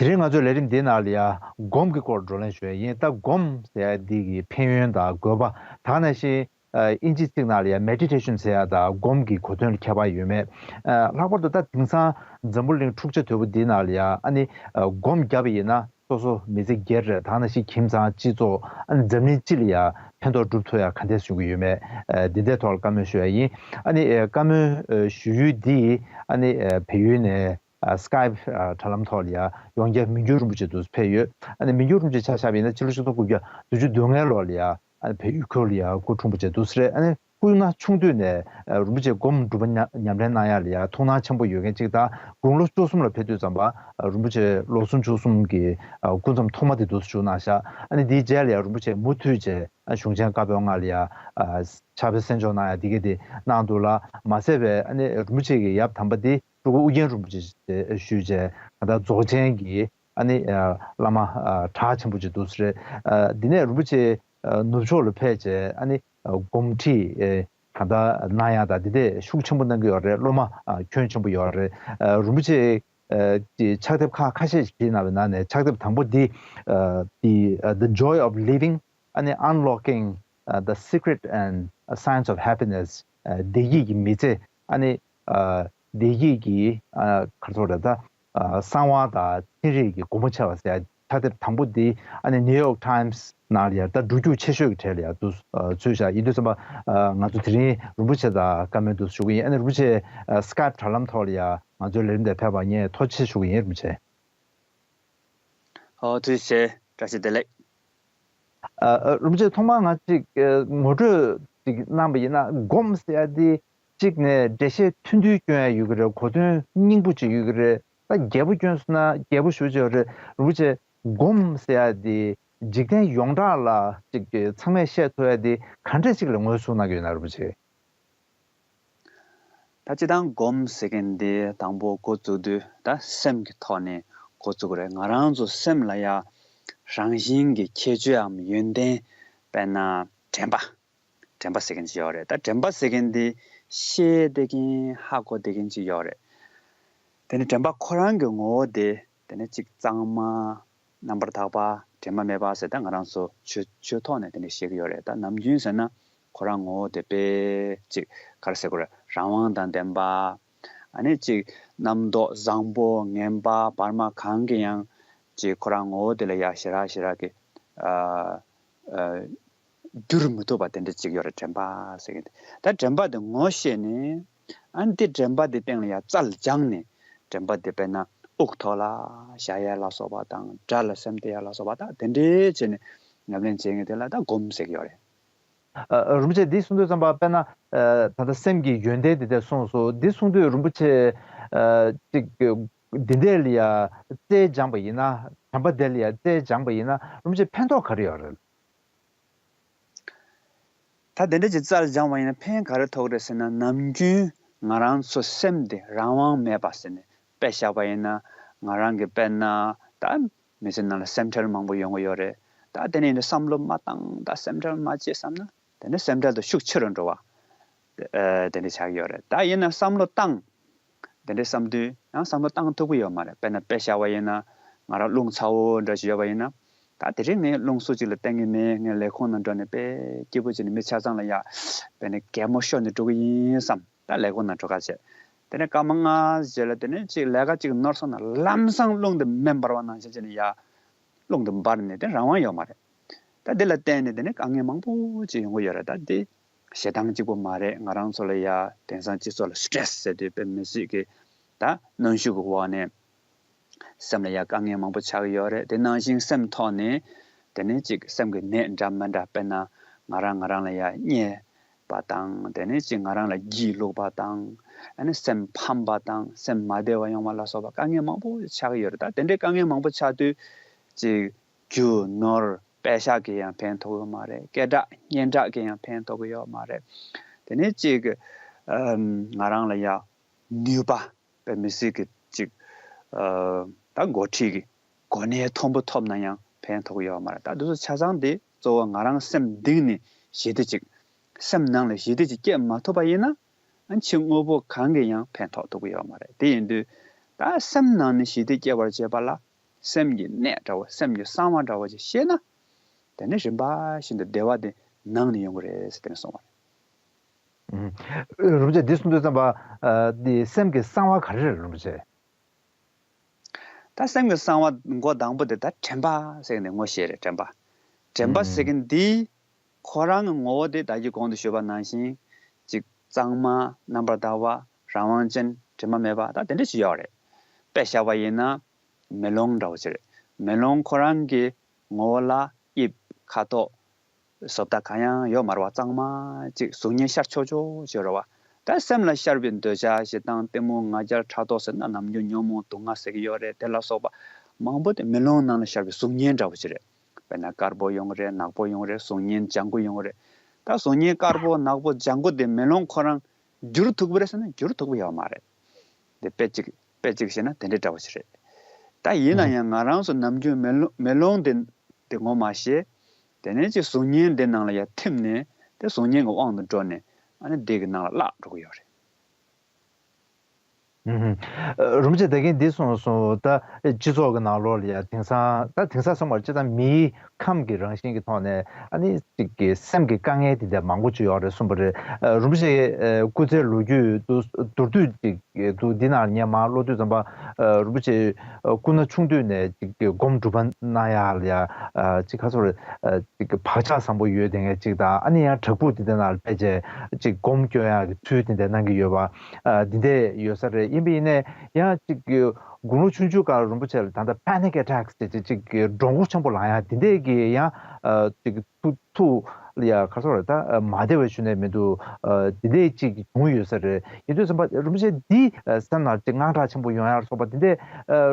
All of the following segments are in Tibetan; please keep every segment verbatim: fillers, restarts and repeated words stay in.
དེ་རིང་ང་ཚོའི་ལས་རིམ་འདིའི་ནང་ལ་ཡ་སྒོམ་གྱི་སྐོར་བགྲོ་གླེང་ཞུ་ཡ་ཡིན། ད་སྒོམ་ཟེར་ཡ་འདི་གི་ཕན་ཡོན་དང་དགོས་པ། ད་ནང་བཞིན་ཨ་དབྱིན་ཇིའི་ཚིག་ནང་ལ་ཡ་མེ་ཌི་ཊེ་ཤན་ཟེར་ཡ་དང་སྒོམ་གྱི་གོ་དོན་ལ་ཁྱད་པར་ཡོད་མེད། ཨ་ལྷག་པར་དུ་ད་དེང་སང་འཛམ་བུ་གླིང་འཁྲུག་ཆ་དོད་པོ་འདིའི་ནང་ལ་ཡ་ཨ་ནི་ཨ་སྒོམ་བརྒྱབ་པ་ཡིན་ན་སོ་སོ་མི་ཚེ་སྒེར་རེད། ད་ནང་བཞིན་ཁྱིམ་ཚང་སྤྱི་ཚོགས། ཨ་ནི་འཛམ་གླིང་སྤྱི་ལ་ཡ་ཕན་ཐོགས་སྒྲུབ་ཐུབ་ཡ་ག་འདྲས་བྱུང་གི་ཡོད་མེད། ཨ་འདི་འདྲའི་ཐོག་ལ་བཀའ་མོལ་ཞུ་ཡ་ཡིན། ཨ་ནི་ཨ་བཀའ་མོལ་ཨ་ཞུ་ཡུལ་འདི་ཨ་ནི་ཨ་བལ་ཡུལ་ནས། ཨ་Skype ཨ་དྲ་ལམ་ཐོག་ལ་ཡ་ཡོངས་རྒྱལ་མི་འགྱུར་རིན་པོ་ཆེ་འདུག་ཕེབས་ཡོད། ཨ་ནི་མི་འགྱུར་རིན་པོ་ཆེ་ཆ་བཞག་པ་ཡིན་ན་ཕྱི་ལོ་ཆིག་སྟོང་དགུ་བརྒྱ་བདུན་ཅུ་དོན་ལྔའི་ལོ་ལ་ཡ་ཨ་ནི་བལ་ཡུལ་ཁུལ་ལ་ཡ་སྐུ་འཁྲུངས་པ་བྱས་འདུག་ཟེར། ཨ་ནི་སྐུ་ན་ཆུང་དུས་ནས་ཨ་རིན་པོ་ཆེ་སྒོམ་སྒྲུབ་པ་ཉམས་ཉམས་ལེན་གནང་ཡ་ལ་ཡ་ཐུགས་སྣང་ཆེན་པོ་ཡོད་མཁན་གཅིག་དང་། དགུང་ལོ་བཅུ་གསུམ་ལ་ཕེབས་དུས་ཙམ་པ་ཨ་རིན་པོ་ཆེ་ལོ་སུམ་ཅུ་གསུམ་གྱི་ཨ་སྐུ་མཚམས་ཐོག་མ་དེ་འདུག་བཞུགས་གནང་ཤག་ཨ་ནི་དེའི་རྗེས་ལ་ཡ་རིན་པོ་ཆེ་མུ་མཐུད་བྱས་ཨ་གཞུང་ཆེན་བཀའ་པོད་ལྔ་ལ་ཡ་ཨ་ཕྱག་དཔེ་གསན་སྦྱོང་གནང་ཡ་དེ་ག་དེ་གནང་འདུག་ལ། མ་ཟད་པའི་ཨ་ནི་རིན་པོ་ཆེ་གི་ཡབ་དམ་པ་དེ་སྤྲུལ་སྐུ་ཨུ་རྒྱན་རིན་པོ་ཆེ་ཞུས་བྱས་ད་ལྟ་རྫོགས་ཆེན་གྱི་ཨ་ནི་ཨ་བླ་མ་ཨ་གྲགས་ཆེན་པོ་ཅིག་འདུག་ཟེར། ཨ་འདི་ནས་རིན་པོ་ཆེ་ཨ་ནུབ་ཕྱོགས་ལ་ཕེབས་བྱས་ཨ་ནི་ཨ་སྒོམ་ཁྲིད་ཨེ་ད་ལྟ་གནང་ཡ་དང་འདི་འདྲས་ཤུགས་ཆེན་པོ་གནང་གི་ཡོད་རེད། སློབ་མ་ཨ་ཁྱོན་ཆེན་པོ་ཡོད་རེད། ཨ་རིན་པོ་ཆེ་ཨ་ཀྱི་ཕྱག་དེབ་ཁག་ཁ་ཤས་ཤིག་བྲིས་གནང་བའི་ནང་ནས་ཕྱག་དེབ་དང་པོ་འདི་ཨ་The The Joy of Living ཨ་ནི་Unlocking ཨ་The Secret and Science of Happiness ཨ་བདེ་སྐྱིད་ཀྱི་མི་ཚེ། ཨ་ནི་ཨ་བདེ་སྐྱིད་ཀྱི་ཨ་ག་རེ་ཟེར་དགོས་རེད། ད་ཨ་གསང་བ་དང་ཚན་རིག་གི་སྒོ་མོ་ཕྱེ་བ་ཟེར་ཡ་ཕྱག་དེབ་དང་པོ་འདི་ཨ་ནི་New York Times ནང་ལ་ཡ་ད་འགྲོ་རྒྱུགས་ཆེ་ཤོས་ཀྱི་གྲས་ལ་ཡ་འདུག་ཨ་ཚུད་བཞག་ཡིན་དུས་ཙམ་པ་ཨ་ང་ཚོ་དེ་རིང་རིན་པོ་ཆེ་དང་བཀའ་མོལ་འདུག་ཞུ་གི་ཡིན། ཨ་ནི་རིན་པོ་ཆེ་ཨ་Skype་དྲ་ལམ་ཐོག་ལ་ཡ་ང་ཚོའི་ལས་རིམ་དེ་ཕེབས་པར་ངས་ཐུགས་རྗེ་ཆེ་ཞུ་གི་ཡིན། རིན་པོ་ཆེ། ཨོ་ཐུགས་རྗེ་ཆེ། བཀྲ་ཤིས་བདེ་ལེགས། ཨ་ཨ་རིན་པོ་ཆེ། ཐོག་མར་ང་ཅིག་ཨ་ངོ་སྤྲོད་ཅིག་གནང་བ་ཡིན་ན། སྒོམ་ཟེར་ཡ་དེ་གཅིག་ནས་འགྲེལ་བཤད་ཐུང་ཐུང་སྐྱོན་ཡ་ཡོད་ཀྱི་རེད། གོ་དོན་སྙིང་པོ་ཅིག་ཡོད་ཀྱི་རེད། ད་རྒྱས་པོ་སྐྱོན་སོང་ན་རྒྱས་པོ་ཞེ་པོ་ཅིག་ཡོད་རེད། རིན་པོ་ཆེ། སྒོམ་ཟེར་ཡ་དེ་འཇིག་རྟེན་ཡོངས་གྲགས་ལ་ཅིག་ཚང་མས་བཤད་ཐུབ་ཡ་དེ་ག་འདྲས་ཅིག་ལ་ངོས་བཟུང་གནང་གི་ཡོད་ན། རིན་པོ་ཆེ། ད་སྤྱིར་བཏང་སྒོམ་ཟེར་མཁན་འདི་དང་པོ་འགོ་བཙུགས་དུས་ད་སེམས་ཀྱི་ཐོག་ནས་འགོ་བཙུགས་ཀྱི་རེད། ང་རང་ཚོ་སེམས་ལ་ཡ་རང་བཞིན་གྱི་ཁྱད་ཆོས་འམ་ཡོན་ཏན། དཔེར་ན་དྲན་པ། དྲན་པ་ཟེར་མཁན་ཅིག་ཡོད་རེད། ད་དྲན་པ་ཟེར་མཁན་འདི་ཤེས་བསྡད་མཁན་ཧ་གོ་བསྡད་མཁན་ཅིག་ཡོད་རེད། དེ་ནི་དྲན་པ་ཁོ་རང་གི་ངོ་བོ་དེ་དེ་ནི་གཅིག་གཙང་མ། རྣམ་པར་དག་པ། དྲི་མ་མེད་པ་ཟེར། ད་ང་རང་ཚོ་ཆོས་ཆོས་ཐོག་ནས་དེ་འདྲ་བཤད་ཀྱི་ཡོད་རེད། ད་ནམ་རྒྱུན་ཟེར་ན་ཁོ་རང་ངོ་བོ་དེ་དཔེ་ཅིག་ག་རེ་ཟེར་དགོས་རེད། རང་དབང་དང་ལྡན་པ། ཨ་ནི་ཅིག་རྣམ་རྟོག་བཟང་པོ་ངན་པ་བར་མ་གང་གི་ཡང་ཅིག་ཁོ་རང་ངོ་བོ་དེ་ལ་ཡ་ཞེ་དྲག་ཞེ་དྲག་གི་ཨ་ཨ་བསྒྱུར་མི་ཐུབ་པ་དེ་འདྲ་ཅིག་ཡོད་རེད། དྲན་པ་ཟེར་མཁན་དེ། ད་དྲན་པ་དེ་ངོ་ཤེས་ནས། ཨ་ནི་དེ་དྲན་པ་དེ་སྟེང་ལ་ཡ་རྩལ་སྦྱངས་ནས། དྲན་པ་དེ་དཔེར་ན་དབུགས་ཐོག་ལ་བཞག་ཡ་ལ་སོགས་པ་དང་། སྒྲ་ལ་སེམས་གཏད་ཡ་ལ་སོགས་པ་དང་། དེ་འདྲའི་བྱས་ནས་ཉམས་ལེན་བྱེད་མཁན་དེ་ལ་ད་སྒོམ་ཟེར་གྱི་ཡོད་རེད། ཨ་ཨ་རིན་པོ་ཆེ། འདི་གསུང་དུས་ཙམ་པ་དཔེར་ན་ཨ་ད་ལྟ་སེམས་ཀྱི་ཡོན་ཏན་དེ་འདྲ་གསུངས་སོང་། འདི་གསུང་དུས་རིན་པོ་ཆེ་ཨ་ཅིག་འདི་འདྲ་ལ་ཡ་རྩལ་སྦྱངས་པ་ཡིན་ན། དྲན་པ་དེ་ལ་ཡ་རྩལ་སྦྱངས་པ་ཡིན་ན་རིན་པོ་ཆེ་ཕན་ཐོགས་ག་རེ་ཡོད་རེད། ད་དེ་འདྲ་ཅིག་རྩལ་སྦྱངས་པ་ཡིན་ན་ཕན་ག་རེ་ཐོགས་རེད་ཟེར་ན། ནམ་རྒྱུན་ང་རང་ཚོ་སེམས་དེ་རང་དབང་མེད་པ་ཟེར་ནས་དཔེ་བཞག་པ་ཡིན་ན། ང་རང་གི་དཔེར་ན་ད་མི་ཚེ་ནང་ལ་སེམས་ཁྲལ་མང་པོ་ཡོང་གི་ཡོད་རེད། ད་དེ་ནས་ཡིན་ན་བསམ་བློ་མ་བཏང་། ད་སེམས་ཁྲལ་མ་བྱེད་བསམ་ན་དེ་ནས་སེམས་ཁྲལ་དེ་ཤུགས་ཆེ་རུ་འགྲོ་བ། ཨ་དེ་འདྲ་ཆགས་ཀྱི་ཡོད་རེད། ད་ཡིན་ན་བསམ་བློ་བཏང་། དེ་འདྲའི་བསམ་དུས་ཡང་བསམ་བློ་བཏང་ཐུབ་ཀྱི་ཡོད་མ་རེད། དཔེར་ན་དཔེ་བཞག་པ་ཡིན་ན། ང་རང་རླུང་ཚ་བོ་འདྲ་ཞིག་ཡོད་པ་ཡིན་ན། ད་དེ་རིང་ངས་རླུང་སུ་གཅིག་ལ་བསྟན་གྱི་མེད། ངས་ལས་ཁུངས་ནང་འགྲོ་ནས་དཔེ་སྐྱིད་པོ་བྱས་ནས་མི་ཆ་ཚང་ལ་ཡ་དཔེར་ན་གད་མོ་ཤོར་ནས་འགྲོ་གི་ཡིན་བསམ། ད་ལས་ཁུངས་ནང་འགྲོ་ཁ་བྱས། དེ་ནས་སྐར་མ་ལྔ་རྗེས་ལ་དེ་ནས་ཅིག་ལས་ཀ་ཅིག་ནོར་སོང་ན་ལམ་སང་རླུང་དེ་མེ་འབར་བ་ནང་བཞིན་བྱས་ནས་ཡ། རླུང་དེ་འབར་ནས་དེ་རང་དབང་ཡོད་མ་རེད། ད་དེ་ལ་བརྟེན་ནས་དེ་ནས་དཀའ་ངལ་མང་པོ་ཅིག་ཡོང་གི་ཡོད་རེད། ད་དེ་ཞེ་སྡང་གཅིག་པོ་མ་རེད། ང་རང་ཚོ་ལ་ཡ་དེང་སང་སྤྱི་ཚོགས་ལ་སི་ཊེ་རེ་སི་ཟེར་དུས་དཔེ་མི་སྲིད་ཀྱི་ད་གནོན་ཤུགས་ཀྱི་འོག་ནས་སེམས་ལ་ཡ་དཀའ་ངལ་མང་པོ་ཆགས་ཀྱི་ཡོད་རེད། དེ་ནང་བཞིན་སེམས་ཐོག་ནས་དེ་ནས་ཅིག་སེམས་ཀྱི་ནད་འདྲ་མི་འདྲ། དཔེར་ན་ང་རང་ང་རང་ལ་ཡ་བརྙས་པ་དང་། དེ་ནས་ཅིག་ང་རང་ལ་སྒྱིད་ལུག་པ་དང་། ཨ་ནི་སེམས་ཕམ་པ་དང་། སེམས་མ་བདེ་བ་ཡོང་བ་ལ་སོགས་པ་དཀའ་ངལ་མང་པོ་ཆགས་ཀྱི་ཡོད་རེད། ད་དེ་འདྲའི་དཀའ་ངལ་མང་པོ་ཆགས་དུས་ཅིག་རྒྱུ་ནོར་པེ་ཤག་གིས་ཡང་ཕན་ཐོགས་ཡོད་མ་རེད། སྐད་གྲགས་སྙན་གྲགས་ཀྱིས་ཡང་ཕན་ཐོགས་ཀྱི་ཡོད་མ་རེད། དེ་ནས་ཅིག་ཨམ་ང་རང་ལ་ཡང་ནུས་པ་དཔེ་མི་སྲིད་ཀྱི་ཅིག་ཨ་ད་འགོ་ཁྲིད་ཀྱི་གོ་གནས་མཐོན་པོ་ཐོབ་ན་ཡང་ཕན་ཐོགས་ཀྱི་ཡོད་མ་རེད། ད་འདི་ཚོ་ཆ་ཚང་དེ་གཙོ་བོ་ང་རང་སེམས་གཏིང་ནས་ཞི་བདེ་ཅིག་སེམས་ནང་ལ་ཞི་བདེ་ཅིག་སྐྱེ་མ་ཐུབ་པ་ཡིན་ན། ཨ་ཕྱི་དངོས་པོ་གང་གིས་ཡང་ཕན་ཐོགས་ཐུབ་ཀྱི་ཡོད་མ་རེད། དེ་ཡིན་དུས་ད་སེམས་ནང་ནས་ཞི་བདེ་སྐྱེ་བར་བྱེད་པ་ལ་ སེམས་ཀྱི་གནད་འདྲ་བོ་སེམས་ཀྱི་གསང་བ་འདྲ་བོ་ཅིག་ཤེས་ན། དེ་ནས་རིམ་པ་བཞིན་དུ་བདེ་བ་དེ་ནང་ནས་ཡོང་གི་རེད་ཟེར་དེ་ནས་གསུངས་པ་རེད། ཨུམ། རིན་པོ་ཆེ་འདི་གསུང་དུས་ཙམ་པ། ཨ། འདི་སེམས་ཀྱི་གསང་བ་ག་རེ་རེད་རིན་པོ་ཆེ། ད་སེམས་ཀྱི་གསང་བ་མགོ་དང་པོ་དེ་ད་དྲན་པ་ཟེར་གི་འདི་ངོ་ཤེས་རེད། དྲན་པ། དྲན་པ་ཟེར་གི་འདི་ཁོ་རང་གི་ངོ་བོ་དེ་ད་གིན་གོང་དུ་ཞུས་པ་ནང་བཞིན་ཅིག་གཙང་མ། རྣམ་པར་དག་པ། རང་དབང་ཅན། དྲི་མ་མེད་པ། ད་དེ་འདྲ་ཞིག་ཡོད་རེད། དཔེ་བཞག་པ་ཡིན་ན་མེ་ལོང་འདྲ་བོ་ཅིག་རེད། མེ་ལོང་ཁོ་རང་གི་ངོ་བོ་ལ་དབྱིབས། ཁ་དོག་བཟོ་ལྟ་གང་ཡང་ཡོད་མ་རེད་བ། གཙང་མ་ཅིག་གཟུགས་བརྙན་ཤར་ཆོག་ཆོག་ཅིག་རེད་བ། ད་སེམས་ལ་ཤར་བའི་འདོད་ཆགས། ཞེ་སྡང་། གཏི་མུག་ང་རྒྱལ། ཕྲག་དོག་ཟེར་ན་ནམ་རྒྱུན་ཉོན་མོངས་དུག་ལྔ་ཟེར་གྱི་ཡོད་རེད། དེ་ལ་སོགས་པ་མང་པོ་དེ་མེ་ལོང་ནང་ལ་ཤར་བའི་གཟུགས་བརྙན་འདྲ་བོ་ཅིག་རེད། དཔེར་ན་དཀར་པོ་ཡོང་གི་རེད། ནག་པོ་ཡོང་གི་རེད། གཟུགས་བརྙན་ལྗང་གུ་ཡོང་གི་རེད། ད་གཟུགས་བརྙན་དཀར་པོ་ནག་པོ་ལྗང་གུ་དེ་མེ་ལོང་ཁོ་རང་བསྒྱུར་ཐུབ་ཀྱི་རེད་ཟེར་ན་བསྒྱུར་ཐུབ་ཀྱི་ཡོད་མ་རེད། དེ་དཔེ་གཅིག་དཔེ་གཅིག་བཤད་ན་དེ་འདྲའི་འདྲ་བོ་ཞིག་རེད། ད་ཡིན་ན་ཡང་ང་རང་ཚོ་ནམ་རྒྱུན་མེ་ལོང་མེ་ལོང་དེ་དེ་ངོ་མ་ཤེས། དེ་ནས་ཅིག་གཟུགས་བརྙན་དེ་ནང་ལ་ཡར་ཐིམ་ནས་དེ་གཟུགས་བརྙན་གྱི་དབང་དུ་འགྲོ་ནས་ཨ་ནི་དེ་གི་ནང་ལ་བརླག་འགྲོ་གི་ཡོད་རེད། ཨུ་ཧུམ། ཨ། རིན་པོ་ཆེ་ད་གིན་འདི་གསུངས་སོང་། ད་སྤྱི་ཚོགས་ཀྱི་ནང་ལོགས་ལ་ཡ་དེང་སང་ད་དེང་སང་སོང་བར་སྤྱིར་བཏང་མིའི་ཁམས་ཀྱི་རང་བཞིན་གྱི་ཐོག་ནས་ཨ་ནི་ཅིག་གི་སེམས་ཀྱི་དཀའ་ངལ་དེ་འདྲ་མང་པོ་ཅིག་ཡོད་རེད་གསུངས་པ་རེད། ཨ། རིན་པོ་ཆེ་སྐུ་ཚེ་ལོ་རྒྱུས་དུ་མདོར་བསྡུས་ཅིག་འདུག་འདི་ནང་ངས་མར་ཀློག་དུས་ཙམ་པ། ཨ། རིན་པོ་ཆེ་སྐུ་ན་ཆུང་དུས་ནས་ཅིག་སྒོམ་སྒྲུབ་པ་གནང་ཡག་ལ་ཡ། ཨ། ཅིག་ག་ཚོད་རེད། ཨ། ཅིག་བག་ཆགས་བཟང་པོ་ཡོད་དེ་འདྲ་ཅིག་དང་། ཨ་ནི་ཡང་བྲག་ཕུག་དེ་འདྲ་ནང་ལ་ཕེབས་བྱས་ཅིག་སྒོམ་སྐྱོན་ཡག་གི་ཚུལ་དེ་འདྲ་གནང་གི་ཡོད་པ། ཨ། འདི་འདྲ་ཡོད་ས་རེད། ཡིན་པ་ཡིན་ནའི་ཡང་ཅིག་དགུང་ལོ་ཆུང་ཆུང་སྒང་ལ་རིན་པོ་ཆེ་ལ་ད་ལྟ་panic attacks ཅེས་ཅིག་ཅིག་འདྲོག་མགོ་ཆེན་པོ་ལངས་ཡག་འདི་འདྲ་གི་ཡང་ཨ་ཅིག་ཐུག་ཐུག་ལ་ཡ་ག་ཚོད་རེད། ད་མ་བདེ་བའི་ཤུལ་ནས་མི་འདུག་ཨ། འདི་འདྲ་ཅིག་བྱུང་ཡོད་ས་རེད། ཡིན་དུས་ཙམ་པ་རིན་པོ་ཆེ་འདི་སེམས་ནང་ཅིག་དངངས་སྐྲག་ཆེན་པོ་ཡོང་ཡག་སོགས་པ་འདི་འདྲ་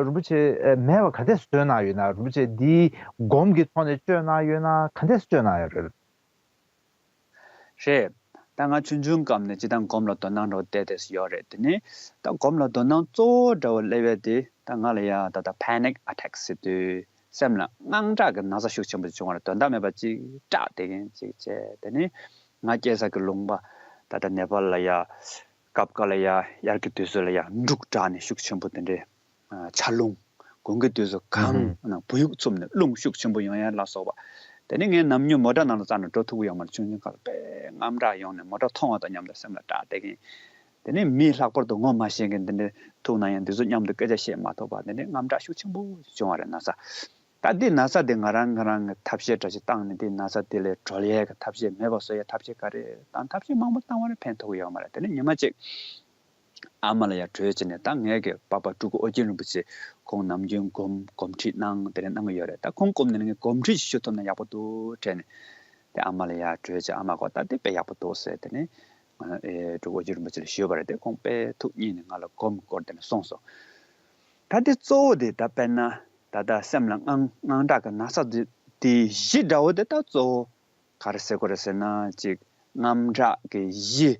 རིན་པོ་ཆེ་མེད་པ་ག་འདྲས་བཟོས་གནང་ཡོད་ན། རིན་པོ་ཆེ་འདི་སྒོམ་གྱི་ཐོག་ནས་བཅོས་གནང་ཡོད་ན་ག་འདྲས་བཅོས་གནང་ཡོད་རེད། རེད། ད་ང་ཆུང་ཆུང་སྐབས་ནས་སྤྱིར་བཏང་སྒོམ་ལ་དོ་སྣང་འདྲ་བོ་བལྟས་བསྡད་ཡོད་རེད། དེ་ནས་ད་སྒོམ་ལ་དོ་སྣང་གཙོ་བོ་འདྲ་བོ་སླེབས་ཡས་དེ་ད་ང་ལ་ཡ་ད་ལྟ་panic attack ཟེར་དུས་སེམས་ལ་དངངས་སྐྲག་གི་ན་ཚ་ཤུགས་ཆེན་པོ་ཅིག་བྱུང་བ་རེད། དོན་དག་མེད་པ་ཅིག་སྐྲག་བསྡད་མཁན་ཅིག་བྱས། དེ་ནས་ང་སྐྱེས་ས་གི་ལུང་པ་ད་ལྟ་ནེ་པཱལ་ལ་ཡ་སྐབས་འགའ་ལ་ཡ་དབྱར་གྱི་དུས་ཚོད་ལ་ཡ་འབྲུག་གྲགས་ནས་ཤུགས་ཆེན་པོ་དེ་འདྲའི། ཨ། ཆར་རླུང་། དགུན་གྱི་དུས་སུ་གངས་ན་བུ་ཡུག་འཚུབས་ནས་རླུང་ཤུགས་ཆེན་པོ་ཡོང་ཡ་ལ་སོགས་པ། དེ་ནས་ངས་ནམ་རྒྱུན་མོ་ཊ་ནང་ལ་རྩ་ནས་འགྲོ་ཐུབ་ཀྱི་ཡོད་མ་རེད། ཆུང་ཆུང་སྐབས་ལ་དཔེ་དངངས་སྐྲག་ཡོང་ནས་མོ་ཊ་མཐོང་བ་དང་མཉམ་དུ་སེམས་ལ་སྐྲག་བསྡད་མཁན། དེ་ནས་མི་ལྷག་པར་དུ་ངོ་མ་ཤེས་མཁན་དེ་འདྲ་ཐུག་ན་ཡང་དེ་ཚོ་མཉམ་དུ་སྐད་ཆ་བཤད་མ་ཐུབ་པ། དེ་ནས་དངངས་སྐྲག་ཤུགས་ཆེན་པོ་བྱུང་བ་རེད། ན་ཚ། ད་འདི་ན་ཚ་འདི་ང་རང་ང་རང་གི་ཐབས་ཤེས་འདྲ་ཞིག་བཏང་ནས་འདི་ན་ཚ་འདི་ལས་གྲོལ་ཡས་ཀྱི་ཐབས་ཤེས་མེད་པ་བཟོ་ཡས་ཐབས་ཤེས་ག་རེ་དང་ཐབས་ཤེས་མང་པོ་བཏང་བ་རེད། ཕན་ཐོགས་ཀྱི་ཡོད་མ་རེད། དེ་ནས་ཉི་མ་གཅིག་ཨ་མ་ལ་ཡར་གྲོས་བྱས་ནས། ད་ངའི་གི་པ་ཕ་སྤྲུལ་སྐུ་ཨོ་རྒྱན་རིན་པོ་ཆེ་ཁོང་ནམ་རྒྱུན་སྒོམ་སྒོམ་ཁྲིད་གནང་དེ་འདྲ་གནང་གི་ཡོད་རེད། ད་ཁོང་སྒོམ་ནས་ངས་སྒོམ་ཁྲིད་ཞིག་ཞུ་ཐུབ་ན་ཡག་པོ་འདུག་དྲན་ནས། དེ་ཨ་མ་ལ་ཡར་གྲོས་བྱས། ཨ་མ་ཁོ་ད་དེ་དཔེ་ཡག་པོ་འདུག་ཟེར། དེ་ནས་ང་ཨེ་སྤྲུལ་སྐུ་ཨོ་རྒྱན་རིན་པོ་ཆེ་ལ་ཞུས་པ་རེད། དེ་ཁོང་དཔེ་ཐུགས་མཉེས་ནས་ང་ལ་སྒོམ་སྐོར་དེ་འདྲ་གསུངས་སོང་། ད་དེ་གཙོ་བོ་དེ་ད་དཔེར་ན་ད་ལྟ་སེམས་ལ་དངངས་དངངས་སྐྲག་གི་ན་ཚ་དེ་དེ་གཞི་འདྲ་བོ་དེ་ད་གཙོ་བོ་ག་རེ་ཟེར་དགོས་རེད་ཟེར་ན། ཅིག་དངངས་སྐྲག་གི་གཞི་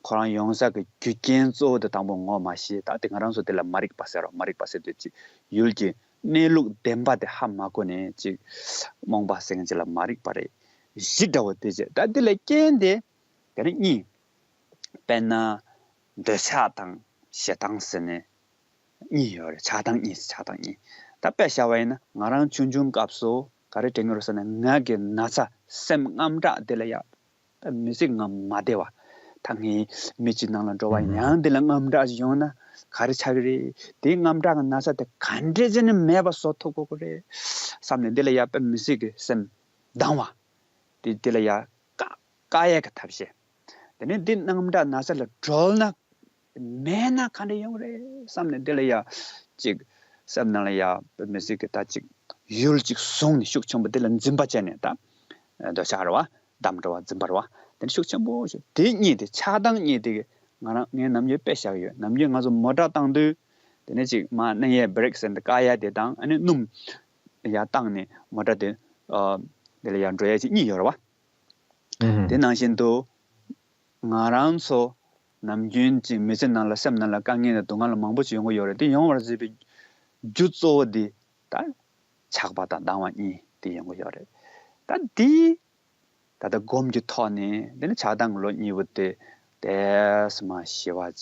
ཁོ་རང་ཡོང་ས་གི་རྒྱུ་རྐྱེན་གཙོ་བོ་དེ་དང་པོ་ངོ་མ་ཤེས། ད་དེ་ང་རང་ཚོ་དེ་ལ་མ་རིག་པ་ཟེར་རོ། མ་རིག་པ་ཟེར་དུས་ཅིག་ཡུལ་གྱི་གནས་ལུགས་བདེན་པ་དེ་ཧ་མ་གོ་ནས་ཅིག་རྨོངས་པ་ཟེར་མཁན་ཅིག་ལ་མ་རིག་པ་རེད། གཞི་འདྲ་བོ་དེ་བྱས། ད་དེ་ལ་རྐྱེན་དེ་དེ་ནི་གཉིས། དཔེར་ན་འདོད་ཆགས་དང་ཞེ་སྡང་ཟེར་ནས་གཉིས་ཡོད་རེད། ཆགས་སྡང་གཉིས། ཆགས་སྡང་གཉིས། ད་དཔེ་བཞག་པ་ཡིན་ན་ང་རང་ཆུང་ཆུང་སྐབས་སུ་ག་རེ་དྲན་གྱི་རེད་ཟེར་ན། ང་གི་ན་ཚ་སེམས་དངངས་སྐྲག་དེ་ལ་ཡ་མི་ཚེ་ང་མ་བདེ་བ། ད་ངས་མི་གཅིག་ནང་ལ་འགྲོ་བ་ཡང་དེ་ལ་དངངས་སྐྲག་ཅིག་ཡོང་ན་ག་རེ་ཆགས་ཀྱི་རེད། དེའི་དངངས་སྐྲག་གི་ན་ཚ་དེ་ག་འདྲས་བྱས་ནས་མེད་པ་བཟོ་ཐུབ་དགོས་ཀྱི་རེད་བསམ་ནས། དེ་ལ་ཡ་དཔེ་མི་ཚེ་གི་སེམས་སྡང་བ། དེ་དེ་ལ་ཡ་བཀག་བཀག་ཡས་ཀྱི་ཐབས་ཤེས། དེ་ནས་འདི་དངངས་སྐྲག་ན་ཚ་ལ་གྲོལ་ན་མེད་ན་ག་འདྲ་ཡོང་རེད་བསམ་ནས། དེ་ལ་ཡ་ཅིག་སེམས་ནང་ལ་ཡ་མི་ཚེ་གི་ད་ཅིག་ཡུལ་ཅིག་བཟུང་ནས་ཤུགས་ཆེན་པོ་དེ་ལ་འཛིན་པ་བྱས་ནས། ད་འདོད་ཆགས་རེད་བ། སྡང་འདྲ་བ། འཛིན་པ་རེད་བ། དེ་ནས་ཤུགས་ཆེན་པོ་ཞིག་དེ་གཉིས་དེ་ཆགས་སྡང་གཉིས་དེ་གི་ང་རང་ངས་ནམ་རྒྱུན་དཔེ་བཞག་གི་ཡོད། ནམ་རྒྱུན་ང་ཚོ་མོ་ཊ་བཏང་དུས་དེ་ནས་ཅིག་མར་སྣུམ་ཡས་བྷི་རེག་ཟེར་ནས་བཀག་ཡ་དེ་དང་། ཨ་ནི་སྣུམ་ཡར་བཏང་ནས་མོ་ཊ་དེ་ཨ་དེ་ལ་ཡར་འགྲོ་ཡ་ཅིག་གཉིས་ཡོད་རེད་བ། ཨུ་ཧུམ། དེ་ནང་བཞིན་དུ་ང་རང་ཚོ་ནམ་རྒྱུན་གྱི་མི་ཚེ་ནང་ལ་སེམས་ནང་ལ་དཀའ་ངལ་དང་སྡུག་བསྔལ་མང་པོ་ཞིག་ཡོང་གི་ཡོད་རེད། དེ་ཡོང་བར་བྱེད་པའི་རྒྱུ་གཙོ་བོ་འདི་ད་ཆགས་པ་དང་སྡང་བ་གཉིས་དེ་ཡོང་གི་ཡོད་རེད། ད་འདི་ད་ལྟ་སྒོམ་གྱི་ཐོག་ནས། དེ་ནས་ཆགས་སྡང་གི་ལོག་གཉིས་པོ་དེ་ཏོག་ཙམ་ཞི་བ་བྱས།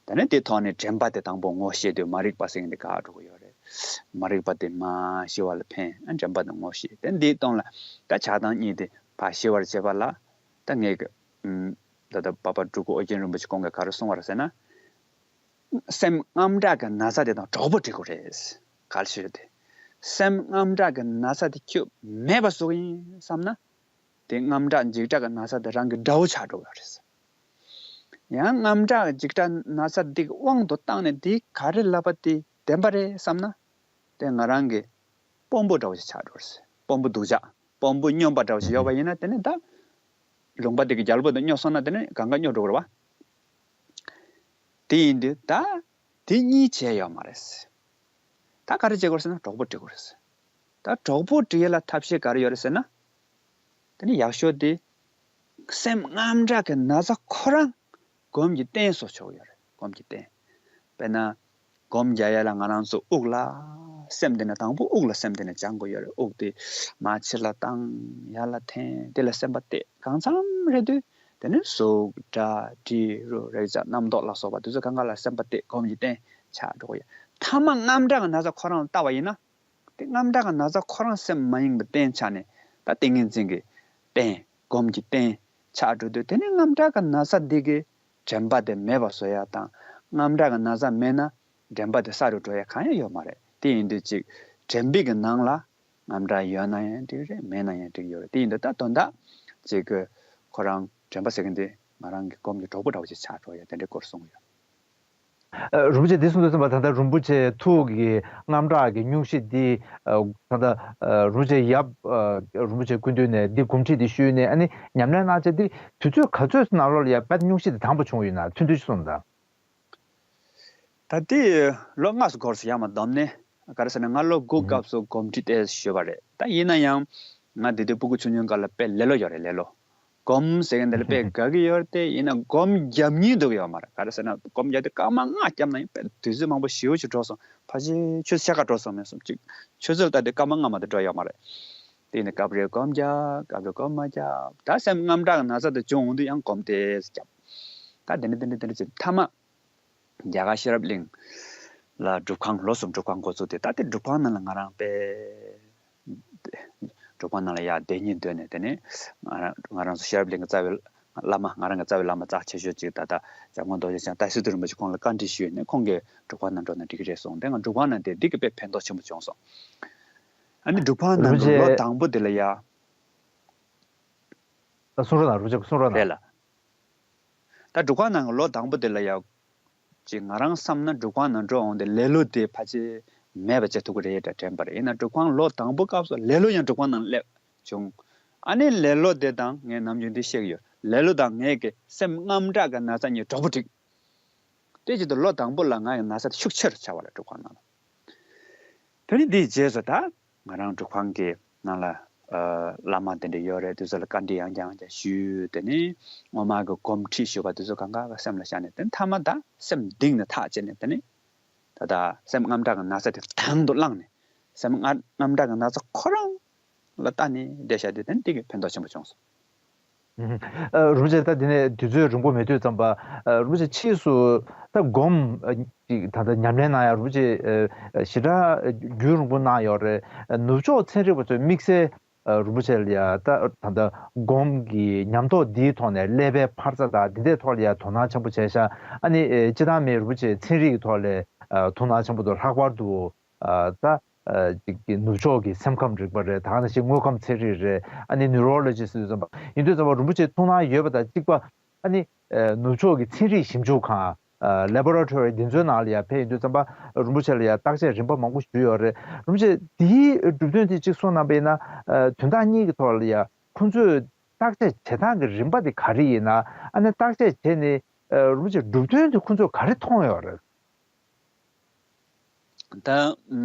དེ་ནས་དེའི་ཐོག་ནས་དྲན་པ་དེ་དང་པོ་ངོ་ཤེས་དུས་མ་རིག་པ་ཟེར་མཁན་དེ་འགག་འགྲོ་གི་ཡོད་རེད། མ་རིག་པ་དེ་མར་ཞི་བ་ལ་ཕན། ཨ་དྲན་པ་དང་ངོ་ཤེས་དེ་འདིའི་སྟེང་ལ་ད་ཆགས་སྡང་གཉིས་དེ་ཕར་ཞི་བར་བྱེད་པ་ལ། ད་ངས་ཀྱི་ཨུམ་ད་ལྟ་འཕགས་པ་སྤྲུལ་སྐུ་ཨོ་རྒྱན་རིན་པོ་ཆེ་ཁོང་གིས་ག་རེ་གསུངས་པ་རེད་ཟེར་ན། སེམས་རྔམ་དྲག་གི་ན་ཚ་དེ་དང་གྲོགས་པོ་སྒྲིག་དགོས་རེད། ག་རེ་ཞུ་རྒྱུ་དེ། སེམས་རྔམ་དྲག་གི་ན་ཚ་དེ་ཁྱོད་མེད་པ་བཟོ་གི་ཡིན་བསམ་ན། དེ་རྔམ་དྲག་འཇིགས་སྐྲག་གི་ན་ཚ་དེ་རང་གི་དགྲ་བོ་ཆགས་འགྲོ་གི་ཡོད་རེད། ཡང་རྔམ་དྲག་འཇིགས་སྐྲག་ན་ཚ་འདི་གི་དབང་དུ་བཏང་ནས་འདི་ག་རེ་ལབ་པ་དེ་བདེན་པ་རེད་བསམ་ན། དེ་ང་རང་གི་དཔོན་པོ་འདྲ་བོ་ཞིག་ཆགས་འགྲོ་གི་རེད། དཔོན་པོ་སྡུག་ཅག་དཔོན་པོ་སྨྱོན་པ་འདྲ་བོ་ཞིག་ཡོད་པ་ཡིན་ན། དེ་ནི་ད་ལུང་པ་དེ་གི་རྒྱལ་པོ་དང་སྨྱོ་སོང་ན་དེ་ནི་གང་ག་སྨྱོ་འགྲོ་གི་རེད་བ། དེ་ཡིན་དུས་ད་དེ་གཉིས་བྱས་ཡོད་མ་རེད། ད་ག་རེ་བྱེད་དགོས་ཟེར་ན་གྲོགས་པོ་སྒྲིག་དགོས་རེད། ད་གྲོགས་པོ་སྒྲིག་ཡ་ལ་ཐབས་ཤེས་ག་རེ་ཡོད་རེད་ཟེར་ན། དེ་ནི་ཡག་ཤོས་དེ་སེམས་རྔམ་དྲག་གི་ན་ཚ་ཁོ་རང་སྒོམ་གྱི་རྟེན་བཟོ་ཆོག་གི་ཡོད་རེད། སྒོམ་གྱི་རྟེན། དཔེར་ན། སྒོམ་རྒྱག་ཡ་ལ་ང་རང་ཚོ་དབུགས་ལ་སེམས་གཏད་ནས། དང་པོ་དབུགས་ལ་སེམས་གཏད་ནས་སྦྱང་དགོས་ཡོད་རེད། དབུགས་དེ་མར་ཕྱི་ལ་བཏང་། ཡར་ལ་འཐེན། དེ་ལ་སེམས་པ་གཏད། གང་འཚམ་རེད་དུས་དེ་ནི་གཟུགས་སྒྲ་དྲི་རོ་རེག་བྱ་རྣམ་རྟོག་ལ་སོགས་པ་དེ་ཚོ་གང་ག་ལ་སེམས་པ་གཏད། སྒོམ་གྱི་རྟེན་ཆགས་འགྲོ་གི་ཡོད། མཐའ་མ་རྔམ་དྲག་གི་ན་ཚ་ཁོ་རང་ལ་བལྟ་བ་ཡིན་ན། དེ་རྔམ་དྲག་གི་ན་ཚ་ཁོ་རང་སེམས་མ་ཡེངས་པའི་རྟེན་ཆགས་ནས། ད་ཏིང་ངེ་འཛིན་གྱི་རྟེན། སྒོམ་གྱི་རྟེན་ཆགས་འགྲོ་དུས་དེ་ནི་རྔམ་དྲག་གི་ན་ཚ་འདི་གི་དྲན་པ་དེ་མེད་པ་བཟོ་ཡ་དང་། རྔམ་དྲག་གི་ན་ཚ་མེད་ན་དྲན་པ་དེ་གསར་དུ་འགྲོ་ཡ་གང་ཡང་ཡོད་མ་རེད། དེ་ཡིན་དུས་ཅིག་དྲན་པའི་གི་ནང་ལ་རྔམ་དྲག་ཡོད་ན་ཡང་འགྲིག་རེད། མེད་ན་ཡང་འགྲིག་ཡོད་རེད། དེ་ཡིན་དུས་ད་དོན་དག་ཅིག་གི་ཁོ་རང་དྲན་པ་ཟེར་གི་འདི་ང་རང་གི་སྒོམ་གྱི་གྲོགས་པོ་འདྲ་བོ་ཅིག་ཆགས་འགྲོ་ཡ་དེ་འདྲའི་སྐོར་གསུངས་ཡོད། ཨ། རིན་པོ་ཆེ་འདི་གསུངས་དུས་ཙམ་པ་ད་ལྟ་རིན་པོ་ཆེ་ཐུགས་ཀྱི་རྔམ་དྲག་གི་སྙུང་གཞི་འདི། ཨ། ད་ལྟ་ཨ་རིན་པོ་ཆེ་ཡབ། ཨ། རིན་པོ་ཆེ་སྐུ་མདུན་ནས་འདི་དགོངས་ཁྲིད་འདི་ཞུས་ནས། ཨ་ནི་ཉམས་ལེན་གནང་བྱས་འདི་དུས་ཚོད་ག་ཚོད་ནང་ལོགས་ལ་ཡ་དཔེ་སྙུང་གཞི་འདི་དྭངས་པོ་བྱུང་ཡོད་ན་ཐུང་ཐུང་ཅིག་གསུངས་དང་། ད་ལྟའི་ལོ་ལྔ་ཙམ་འགོར་སོང་། ཡར་མར་བསྡོམས་ནས། ག་རེ་ཟེར་ན་ང་ལོ་དགུ་སྐབས་སུ་དགོངས་ཁྲིད་དེ་ཞུས་པ་རེད། ད་ཡིན་ན་ཡང་ང་དེ་དུས་སྤུ་གུ་ཆུང་ཆུང་སྐབས་ལ་དཔེ་ལེ་ལོ་ཡོད་རེད། ལེ་ལོ། སྒོམ་ཟེར་མཁན་དེ་ལ་དཔེ་དགའ་གི་ཡོད་རེད་དེ། ཡིན་ན་སྒོམ་རྒྱབ་སྙིང་འདོད་ཀྱི་ཡོད་མ་རེད། ག་རེ་ཟེར་ན་སྒོམ་རྒྱབ་དུས་སྐར་མ་ལྔ་བརྒྱབ་ན་ཡང་དཔེ་དུས་ཚོད་མང་པོ་ཞེ་པོ་ཅིག་འགྲོ་སོང་། ཕལ་ཆེར་ཆུ་ཚོད་ཕྱེད་ཀ་འགྲོ་སོང་མེད་སོང་ཅིག་ཆུ་ཚོད་ལ་ལྟ་དུས་སྐར་མ་ལྔ་མ་གཏོགས་འགྲོ་ཡོད་མ་རེད། དེ་ཡིན་དུས་སྐབས་རེ་སྒོམ་རྒྱབ། སྐབས་རེ་སྒོམ་མ་རྒྱབ། ད་སེམས་རྔམ་དྲག་གི་ན་ཚ་དེ་བྱུང་འོང་དུས་ཡང་སྒོམ་དེ་རྒྱབ། ད་དེ་འདྲ་དེ་འདྲ་དེ་འདྲ་བྱས། མཐའ་མ་རྒྱ་གར་ཤེས་རབ་གླིང་ལ་སྒྲུབ་ཁང་། ལོ་གསུམ་སྒྲུབ་ཁང་འགོ་བཙུགས་ཏེ། ད་དེ་སྒྲུབ་ཁང་ནང་ལ་ང་རང་དཔེ། སྒྲུབ་ཁང་ནང་ལ་ཡར་བསྡད་སྙིང་འདོད་ནས། དེ་ནས་ང་རང་ང་རང་ཚོ་ཤེས་རབ་གླིང་གི་རྩ་བའི་བླ་མ། ང་རང་གི་རྩ་བའི་བླ་མ་རྩ་ཆེ་ཤོས་ཅིག་ད་ལྟ་འཇམ་མགོན་རྡོ་རྗེ་འཆང་ཏཱ་སི་ཏུ་རིན་པོ་ཆེ་ཁོང་ལ་བཀའ་འདྲི་ཞུས་ནས། ཁོང་གིས་སྒྲུབ་ཁང་ནང་འགྲོ་ན་འགྲིག་གི་རེད་གསུངས། དེ་ང་སྒྲུབ་ཁང་ནང་བསྡད། འདི་གི་དཔེ་ཕན་ཐོགས་ཆེན་པོ་བྱུང་སོང་། ཨ་ནི་སྒྲུབ་ཁང་ནང་གི་ལོ་དང་པོ་དེ་ལ་ཡ། གསུང་རོགས་གནང་། རིན་པོ་ཆེ་གསུང་རོགས་གནང་། རེད་ལ། ད་སྒྲུབ་ཁང་ནང་གི་ལོ་དང་པོ་དེ་ལ་ཡ། ཅིག་ང་རང་བསམ་ན་སྒྲུབ་ཁང་ནང་འགྲོ་འོང་དེ་ལེ་ལོ་དེ་ཕལ་ཆེར་མེད་པ་བྱེད་ཐུབ་ཀྱི་རེད་འདྲ་དྲན་པ་རེད། ཡིན་ན་སྒྲུབ་ཁང་ལོ་དང་པོ་སྐབས་སུ་ལེ་ལོ་ཡང་སྒྲུབ་ཁང་ནང་སླེབས་བྱུང་། ཨ་ནི་ལེ་ལོ་དེ་དང་ངས་ནམ་རྒྱུན་འདི་བཤད་ཀྱི་ཡོད། ལེ་ལོ་དང་ངས་ཀྱི་སེམས་རྔམ་དྲག་གི་ན་ཚ་གཉིས་གྲོགས་པོ་སྒྲིག་དེ་བྱེད་དུས་ལོ་དང་པོ་ལ་ང་ཡི་ན་ཚ་དེ་ཤུགས་ཆེ་རུ་ཆགས་པ་རེད། སྒྲུབ་ཁང་ནང་ལ། དེ་ནས་དེའི་རྗེས་སུ་ད་ང་རང་སྒྲུབ་ཁང་གི་ནང་ལ་ཨ་བླ་མ་དེ་འདྲ་ཡོད་རེད། དེ་ཚོ་ལ་བཀའ་འདྲི་ཡང་བསྐྱར་ཡང་བསྐྱར་ཞུས། དེ་ནས་སྔོན་མ་གི་སྒོམ་ཁྲིད་ཞུས་པ་དེ་ཚོ་གང་ག་གི་སེམས་ལ་ཤར་ནས། དེ་མཐའ་མ་ད་སེམས་གཏིང་ནས་ཐག་བཅད་ནས། དེ་ནས་ད་ལྟ་སེམས་རྔམ་དྲག་གི་ན་ཚ་དེ་དང་དུ་བླངས་ནས། སེམས་རྔམ་རྔམ་དྲག་གི་ན་ཚ་ཁོ་རང་ལ་ལྟ་ནས་བསྡད་བཞག་དུས། དེ་ནས་དེ་གི་ཕན་ཐོགས་ཆེན་པོ་བྱུང་སོང་། ཨ། རིན་པོ་ཆེ། ད་དེ་ནས་དུས་ཚོད་རིང་པོ་མེད་དུས་ཙམ་པ། ཨ། རིན་པོ་ཆེ་ཕྱིས་སུ་ད་སྒོམ་ཨ་ཅིག་ད་ལྟ་ཉམས་ལེན་གནང་ཡ་རིན་པོ་ཆེ་ཨ་ཞེ་དྲག་རྒྱུན་རིང་པོ་གནང་ཡོད་རེད། ཨ། ནུབ་ཕྱོགས་ཚན་རིག་པ་ཚོས་དམིགས་བསལ་ཨ་རིན་པོ་ཆེ་ལ་ཡ་ད་ད་ལྟ་སྒོམ་གྱི་ཉམས་རྟོགས་འདིའི་ཐོག་ནས་ཀླད་པའི་འཕར་རྩ་དང་འདི་འདྲའི་ཐོག་ལ་ཡ་དོ་སྣང་ཆེན་པོ་བྱས་ཤག་ཨ་ནི་ཨེ་སྤྱིར་བཏང་མི་རིན་པོ་ཆེ་ཚན་རིག་གི་ཐོག་ལ་ཨ་དོ་སྣང་ཆེན་པོ་འདུག་ལྷག་པར་དུ་ཨ་ད། ཨ་ཅིག་གི་ནུབ་ཕྱོགས་ཀྱི་སེམས་ཁམས་རིག་པ་རེད། ད་ག་ནང་བཞིན་དངོས་ཁམས་ཚན་རིག་རེད། ཨ་ནི་ནིའུ་རོ་ལོ་ཇི་སི་ཟེར་དུས་ཙམ་པ། ཡིན་དུས་ཙམ་པ་རིན་པོ་ཆེ་ཐུགས་སྣང་ཡོད་པ་དང་གཅིག་པ། ཨ་ནི་ཨ་ནུབ་ཕྱོགས་ཀྱི་ཚན་རིག་ཞིབ་འཇུག་ཁང་། ཨ་ལེ་བྷོ་རོ་ཊོ་རི་འདི་ཚོའི་ནང་ལ་ཡ་ཕེབས་ཡོང་དུས་ཙམ་པ། རིན་པོ་ཆེ་ལ་ཡ་བརྟག་དཔྱད་རིམ་པ་མང་པོ་ཞུས་ཡོད་རེད། རིན་པོ་ཆེ་འདིའི་གྲུབ་དོན་དེ་གཅིག་གསུངས་གནང་པ་ཡིན་ན། ཨ་དོན་དག་གཉིས་ཀྱི་ཐོག་ལ་ཡ་ཁོང་ཚོས་བརྟག་དཔྱད་བྱེད་སྟངས་ཀྱི་རིམ་པ་དེ་ག་རེ་ཡིན་ན། ཨ་ནི་བརྟག་དཔྱད་བྱས་ནས་ཨ་རིན་པོ་ཆེ་གྲུབ་དོན་དེ་ཁོང་ཚོས་ག་རེ་མཐོང་ཡོད་རེད། ད་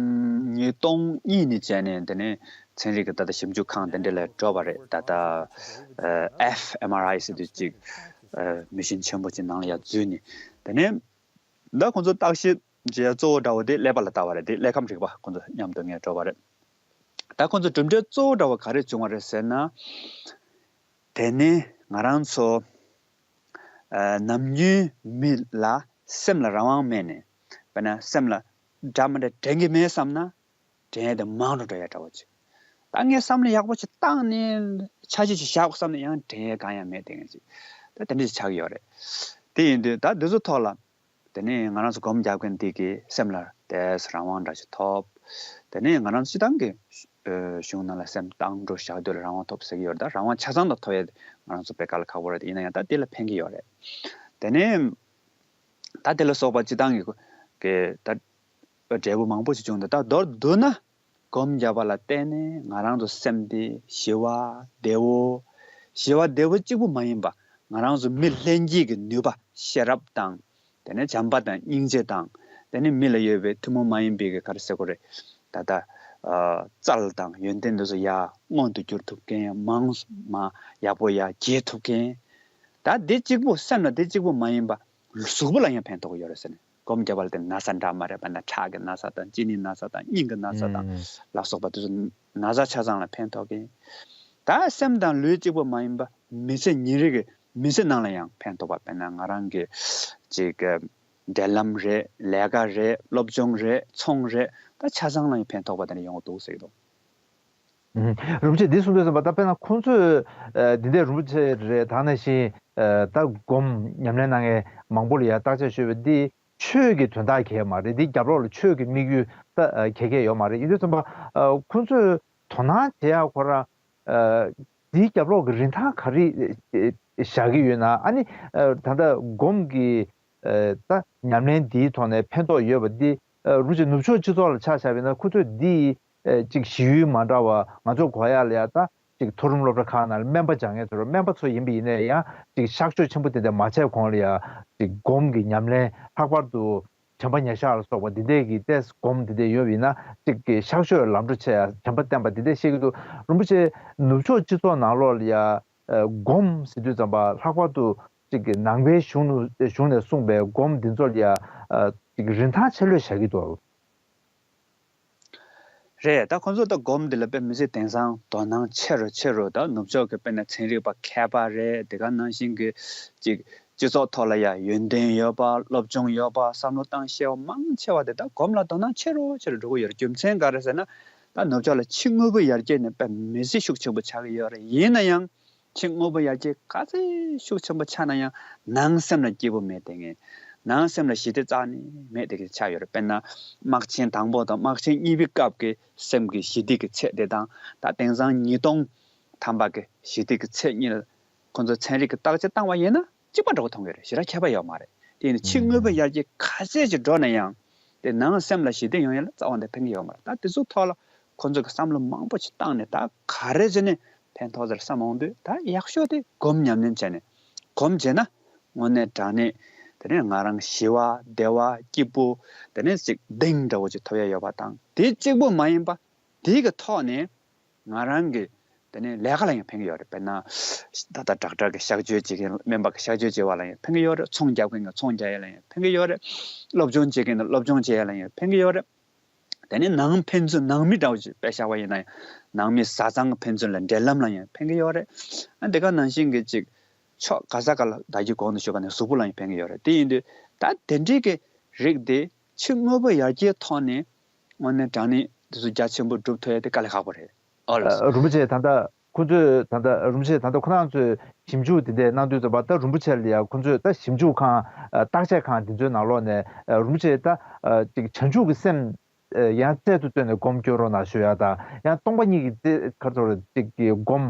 ཉིས་སྟོང་གཉིས་ནས་བྱས་ནས་དེ་ནས་ཚན་རིག་གི་ད་ལྟ་ཞིབ་འཇུག་ཁང་དེ་འདྲ་ལ་འགྲོ་བ་རེད། ད་ལྟ་ཨེཕ་ཨེམ་ཨར་ཨའི་ཟེར་དུས་ཅིག་མི་ཤིན་ཆེན་པོ་ཅིག་ནང་ལ་ཡར་འཛུལ་ནས། དེ་ནས་ད་ཁོང་ཚོ་བརྟག་ཞིབ་བྱེད་ཡ་གཙོ་བོ་འདྲ་བོ་དེ་ཀླད་པ་ལ་ལྟ་བ་རེད། དེ་ཀླད་ཁམས་རིག་པ་ཁོང་ཚོ་མཉམ་དུ་ངས་འགྲོ་བ་རེད། ད་ཁོང་ཚོ་གྲུབ་འབྲས་གཙོ་བོ་འདྲ་བོ་ག་རེ་བྱུང་བ་རེད་ཟེར་ན། དེ་ནས་ང་རང་ཚོ་ཨ་ནམ་རྒྱུན་མི་ལ་སེམས་ལ་རང་དབང་མེད་ནས། དཔེར་ན་སེམས་ལ་ འདྲ་མི་འདྲ་དྲན་གྱི་མེད་བསམ་ན། དྲན་ཡས་དེ་མང་རུ་འགྲོ་ཡ་འདྲ་བོ་ཅིག་ད་ངས་བསམ་བློ་ཡག་པོ་ཅིག་བཏང་ནས་འཆར་གཞི་ཅིག་བཞག་དགོས་བསམ་ན་ཡང་དྲན་ཡས་གང་ཡང་མེད་དེ་ངས་ཅིག་ད་དེ་འདྲ་ཅིག་ཆགས་ཀྱི་ཡོད་རེད། དེ་ཡིན་དུས་ད་འདི་ཚོ་ཐོག་ལ། དེ་ནས་ང་རང་ཚོ་སྒོམ་རྒྱབ་མཁན་འདི་གི་སེམས་ལ་དེས་རང་དབང་འདྲ་ཞིག་ཐོབ། དེ་ནས་ང་རང་ཚོ་སྤྱི་བཏང་གི་ཨ་གཞུང་ནང་ལ་སེམས་བཏང་འགྲོ་བཞག་དུས་ལ་རང་དབང་ཐོབ་ཟེར་གྱི་ཡོད་རེད། ད་རང་དབང་ཆ་ཚང་དུ་ཐོབ་ཡས་ང་རང་ཚོ་དཔེ་དཀའ་ལས་ཁག་པོ་རེད། ཡིན་ན་ཡང་ད་དེ་ལ་ཕན་གྱི་ཡོད་རེད། དེ་ནས་ད་དེ་ལ་སོགས་པ་སྤྱི་བཏང་གི་གི་ད་འབྲས་བུ་མང་པོ་ཞིག་བྱུང་འདུག་ད་མདོར་བསྡུ་ན། སྒོམ་བརྒྱབ་པ་ལ་བརྟེན་ནས་ང་རང་ཚོ་སེམས་དེ་ཞི་བ་བདེ་བོ། ཞི་བ་བདེ་བོ་གཅིག་པུ་མ་ཡིན་པ། ང་རང་ཚོ་མི་ལྷན་སྐྱེས་ཀྱི་ནུས་པ་ཤེས་རབ་དང་། དེ་ནས་བྱམས་པ་དང་སྙིང་རྗེ་དང་། དེ་ནས་མི་ལ་ཡོད་པའི་ཐུན་མོང་མ་ཡིན་པའི་གི་ག་རེ་ཟེར་དགོས་རེད། ད་ལྟ་ཨ་རྩལ་དང་ཡོན་ཏན་འདི་ཚོ་ཡར་མངོན་དུ་གྱུར་ཐུབ་མཁན། མང་མ་ཡག་པོ་ཡར་རྒྱས་ཐུབ་མཁན། ད་འདི་གཅིག་པུ་སེམས་ལ་འདི་གཅིག་པུ་མ་ཡིན་པ། གཟུགས་པོ་ལ་ཡང་ཕན་ཐོགས་ཡོད་རེད་ཟེར་ནས། སྒོམ་རྒྱབ་པ་ལ་དེ་ན་ཚ་འདྲ་མ་རེད་པ། ན་ཁྲག་གི་ན་ཚ་དང་གཅིན་སྙི་ན་ཚ་དང་སྙིང་གི་ན་ཚ་དང་ཨུམ། ལ་སོགས་པ་དེ་ཚོ་ན་ཚ་ཆ་ཚང་ལ་ཕན་ཐོགས་ཀྱི། ད་སེམས་དང་ལུས་གཅིག་པུ་མ་ཡིན་པ་མི་ཚེ་ཉིན་རེ་གི་མི་ཚེ་ནང་ལ་ཡང་ཕན་ཐོགས་པ། དཔེར་ན་ང་རང་གི་ཅིག་འབྲེལ་ལམ་རེད། ལས་ཀ་རེད། སློབ་སྦྱོང་རེད། ཚོང་རེད། ད་ཆ་ཚང་ལ་ཡང་ཕན་ཐོགས་པ་དེ་འདྲ་ཡོང་གི་འདུག་ཟེར་གྱི་འདུག་ཨུམ། རིན་པོ་ཆེ་འདི་གསུངས་དུས་ཙམ་པ་ད་དཔེར་ན་ཁོང་ཚོས་ཨ་འདི་འདྲའི་རིན་པོ་ཆེ་རེད། ད་ནང་བཞིན་ཨ་ད་སྒོམ་ཉམས་ལེན་གནང་མཁན་མང་པོ་ལ་ཡང་བརྟག་དཔྱད་ཞུས་པ་འདི་ཆོས་ཀྱི་དོན་དག་གལ་མ་རེད། འདི་རྒྱབ་ལོགས་ལ་ཆོས་ཀྱི་དམིགས་ཡུལ་ད་ཨ་གལ་གལ་ཡོད་མ་རེད། ཡིན་དུས་ཙམ་པ་ཨ་ཁོང་ཚོས་དོ་སྣང་བྱེད་ཡག་ཁོ་རང་ཨ་འདིའི་རྒྱབ་ལོགས་ཀྱི་རིན་ཐང་ག་རེ་ཨ་བཞག་གི་ཡོད་ན། ཨ་ནི་ཨ་ད་ལྟ་སྒོམ་གྱི་ཨ་ད་ཉམས་ལེན་འདིའི་ཐོག་ནས་ཕན་ཐོགས་ཡོད་པ་འདི་ཨ་རིན་པོ་ཆེ་ནུབ་ཕྱོགས་སྤྱི་ཚོགས་ལ་ཆ་བཞག་པ་ཡིན་ན་ཁོ་ཚོས་འདི། ཨེ་ཅིག་གཞི་ཡུལ་མ་འདྲ་བ་ང་ཚོ་གོ་ཡག་ལ་ཡ་ད་ཅིག་མཐོ་རིམ་སློབ་གྲྭ་ཁག་ནང་ལ་སྨན་པ་སྦྱང་མཁན་ཚོ་རེད། སྨན་པ་ཚོ་ཡིན་པ་ཡིན་ནའི་ཡང་ཅིག་གཤག་བཅོས་ཆེན་པོ་དེ་འདྲ་མ་བྱས་གོང་ལ་ཡ་ཅིག་སྒོམ་གྱི་ཉམས་ལེན། ལྷག་པར་དུ་དྲན་པ་ཉེར་བཞག་ལ་སོགས་པ་འདི་འདྲས་ཀྱི་ཏེ་སྒོམ་འདི་འདྲས་ཡོད་པ་ཡིན་ན་ཅིག་གི་གཤག་བཅོས་ལམ་འགྲོ་བྱས་ཡ་དྲན་པ་བརྟན་པ་འདི་འདྲས་བཤད་ཀྱི་འདུག་རིན་པོ་ཆེ་ནུབ་ཕྱོགས་སྤྱི་ཚོགས་ནང་ལོགས་ལ་ཡ་ཨ་སྒོམ་ཟེར་དུས་ཙམ་པ་ལྷག་པར་དུ་ཅིག་གི་ནང་པའི་གཞུང་ནུ་གཞུང་ནས་གསུངས་པའི་སྒོམ་འདི་ཚོ་ལ་ཡ་ཨ་ཅིག་རིན་ཐང་ཆེ་ལོས་བཞག་གི་འདུག་རེད། ད་ཁོང་ཚོ་ད་སྒོམ་འདི་ལ་དཔེ་མི་སྲིད་དེང་སང་དོ་སྣང་ཆེ་རུ་ཆེ་རུ། ད་ནུབ་ཕྱོགས་ཀྱི་དཔེར་ན་ཚན་རིག་པ་མཁས་པ་རེད། དེ་ག་ནང་བཞིན་གྱི་ཅིག་སྤྱི་ཚོགས་ཐོག་ལ་ཡ་ཡོན་ཏན་ཡོད་པ། སློབ་སྦྱོང་ཡོད་པ། བསམ་བློ་བཏང་ཤེས་པ་མང་ཆེ་བ་དེ་ད་སྒོམ་ལ་དོ་སྣང་ཆེ་རུ་ཆེ་རུ་འགྲོ་གི་ཡོད་རེད། རྒྱུ་མཚན་ག་རེ་ཟེར་ན། ད་ནུབ་ཕྱོགས་ལ་ཕྱི་དངོས་པོ་ཡར་རྒྱས་ནི་དཔེ་མི་སྲིད་ཤུགས་ཆེན་པོ་ཆགས་ཀྱི་ཡོད་རེད། ཡིན་ན་ཡང་། ཕྱི་དངོས་པོ་ཡར་རྒྱས་ག་ཚོད་ཤུགས་ཆེན་པོ་ཆགས་ན་ཡང་ནང་སེམས་ལ་སྐྱིད་པོ་མེད་དེ་ངས། ནང་སེམས་ལ་ཞི་བདེ་རྩ་ནས་མེད་དེ་གི་ཆགས་ཡོད་རེད། དཔེར་ན་དམག་ཆེན་དང་པོ་དང་དམག་ཆེན་གཉིས་པའི་སྐབས་ཀྱི་སེམས་ཀྱི་ཞི་བདེ་གི་ཚད་དེ་དང་ད་དེང་སང་ཉིས་སྟོང་ཐམ་པ་གི་ཞི་བདེ་གི་ཚད་གཉིས་ལ་ཁོང་ཚོ་ཚན་རིག་གི་བརྟག་དཔྱད་བཏང་བ་ཡིན་ན་གཅིག་པ་འདྲ་བོ་མཐོང་གི་རེད། ཞེ་དྲག་ཁྱད་པར་ཡོད་མ་རེད། དེ་ཡིན་ཕྱི་དངོས་པོ་ཡར་རྒྱས་ག་ཚད་ཅིག་འགྲོ་ན་ཡང་དེ་ནང་སེམས་ལ་ཞི་བདེ་ཡོང་ཡ་ལ་རྩ་བ་ནས་ཕན་གི་ཡོད་མ་རེད། ད་དེ་ཚོ་ཐོག་ལ་ཁོ་ཚོ་གི་བསམ་བློ་མང་པོ་ཞིག་བཏང་ནས་ད་ག་རེ་བྱས་ནས་ཕན་ཐོགས་ཟེར་བསམ་འོང་དུས་ད་ཡག་ཤོས་དེ་སྒོམ་ཉམས་ལེན་བྱས་ནས་སྒོམ་བྱས་ན་དངོས་གནས་དྲང་གནས་དེ་ནས་ང་རང་ཞི་བ་བདེ་བ་སྐྱིད་པོ་དེ་ནས་ཅིག་གདེང་འདྲ་བོ་ཅིག་ཐོབ་ཡ་ཡོད་པ་དང་། དེ་གཅིག་པུ་མ་ཡིན་པ་དེ་གི་ཐོག་ནས་ང་རང་གི་དེ་ནས་ལས་ཀ་ལ་ཡང་ཕན་གི་ཡོད་རེད། དཔེར་ན་ད་ལྟ་ཌོག་ཊར་གི་གཤག་བཅོས་བྱེད་མཁན། སྨན་པ་གི་གཤག་བཅོས་བྱེད་པ་ལ་ཡང་ཕན་གི་ཡོད་རེད། ཚོང་རྒྱག་མཁན་གི་ཚོང་རྒྱག་ཡ་ལ་ཡང་ཕན་གི་ཡོད་རེད། སློབ་སྦྱོང་བྱེད་མཁན་གི་སློབ་སྦྱོང་བྱེད་ཡ་ལ་ཡང་ཕན་གི་ཡོད་རེད། དེ་ནས་ནང་ཕན་ཚུན་ནང་མི་འདྲ་བོ་ཞིག་དཔེ་བཞག་པ་ཡིན་ན་ཡང་ནང་མི་བཟའ་ཚང་གི་ཕན་ཚུན་ལ་འབྲེལ་ལམ་ལ་ཡང་ཕན་གི་ཡོད་རེད། ཨ་དེ་ག་ནང་བཞིན་གི་ཅིག་ཕྱོགས་ག་ས་ག་ལ་ད་གི་གོང་དུ་ཞུས་པ་ནས་གཟུགས་པོ་ལ་ཡང་ཕན་གི་ཡོད་རེད། དེ་ཡིན་དུས་ད་དེ་འདྲའི་གི་རིགས་དེ་ཕྱི་དངོས་པོ་ཡར་རྒྱས་ཐོག་ནས་དངོས་གནས་དྲང་གནས་དེ་ཚོ་རྒྱ་ཆེན་པོ་སྒྲུབ་ཐུབ་ཡ་དེ་དཀའ་ལས་ཁག་པོ་རེད། ཨོ་ལགས་སོ། རིན་པོ་ཆེ་ད་ལྟ་ཁོ་ཚོས་ད་ལྟ་རིན་པོ་ཆེ་ད་ལྟ་ཁོ་རང་ཚོས་ཞིབ་འཇུག་དེ་འདྲས་གནང་དུས་ཙམ་པ་ད་རིན་པོ་ཆེ་ལ་ཡ་ཁོ་ཚོས་ད་ཞིབ་འཇུག་ཁང་བརྟག་དཔྱད་ཁང་དེ་ཚོའི་ནང་ལོགས་ནས་རིན་པོ་ཆེ་ད་ཅིག་བྱང་ཆུབ་ཀྱི་སེམས་ཡང་རྩལ་དུ་བཏོན་ནས་སྒོམ་སྐྱོན་རོགས་གནང་ཞུ་ཡ་དང་། ཡང་སྟོང་པ་ཉིད་ཀྱི་རྩལ་ག་ཚོད་ཅིག་གི་སྒོམ་